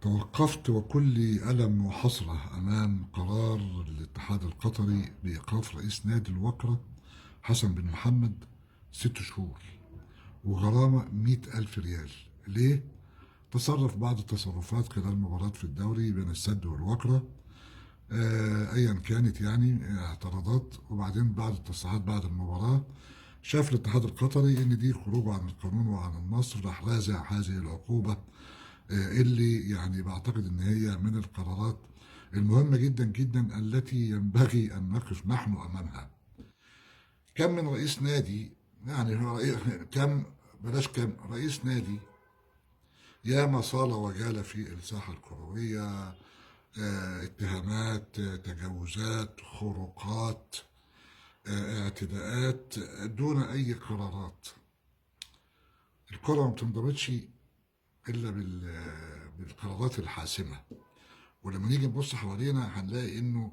توقفت وكل ألم وحسرة أمام قرار الاتحاد القطري بإيقاف رئيس نادي الوكرة حسن بن محمد 6 شهور وغرامة 100,000 ريال. ليه؟ تصرف بعض التصرفات خلال مباراة في الدوري بين السد والوكرة، ايا كانت يعني اعتراضات، وبعدين بعد التصريحات بعد المباراة شاف الاتحاد القطري ان دي خروج عن القانون وعن النص، راح رازع هذه العقوبة، اللي يعني بعتقد ان هي من القرارات المهمة جدا جدا التي ينبغي ان نقف نحن امامها. كم من رئيس نادي، يعني كم، بلاش كم رئيس نادي ياما صال وجال في الساحة الكروية، اتهامات، تجاوزات، خروقات، اعتداءات، دون أي قرارات. الكرة ما بتنضبطش إلا بالقرارات الحاسمة. ولما نيجي نبص حوالينا هنلاقي إنه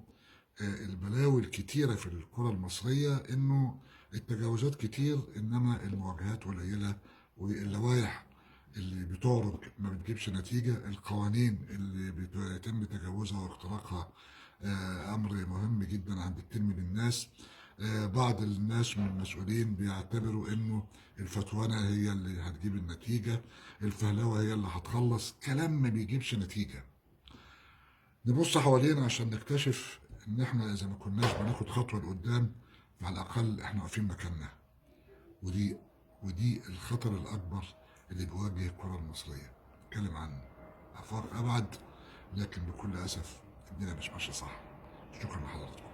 البلاوي الكتيرة في الكرة المصرية إنه التجاوزات كتير، إنما المواجهات قليلة، واللوائح اللي بتعرج ما بتجيبش نتيجة، القوانين اللي بيتم تجاوزها واختراقها أمر مهم جدا عند كتير من الناس. بعض الناس من المسؤولين بيعتبروا إنه الفتوانة هي اللي هتجيب النتيجة، الفهلوة هي اللي هتخلص، كلام ما بيجيبش نتيجة. نبص حوالينا عشان نكتشف ان احنا اذا ما كناش بناخد خطوة لقدام فعلى الاقل احنا واقفين مكاننا، ودي الخطر الاكبر اللي بيواجه الكره المصرية. نتكلم عن افاق ابعد، لكن بكل اسف الدنيا مش ماشية صح. شكرا لحضراتكم.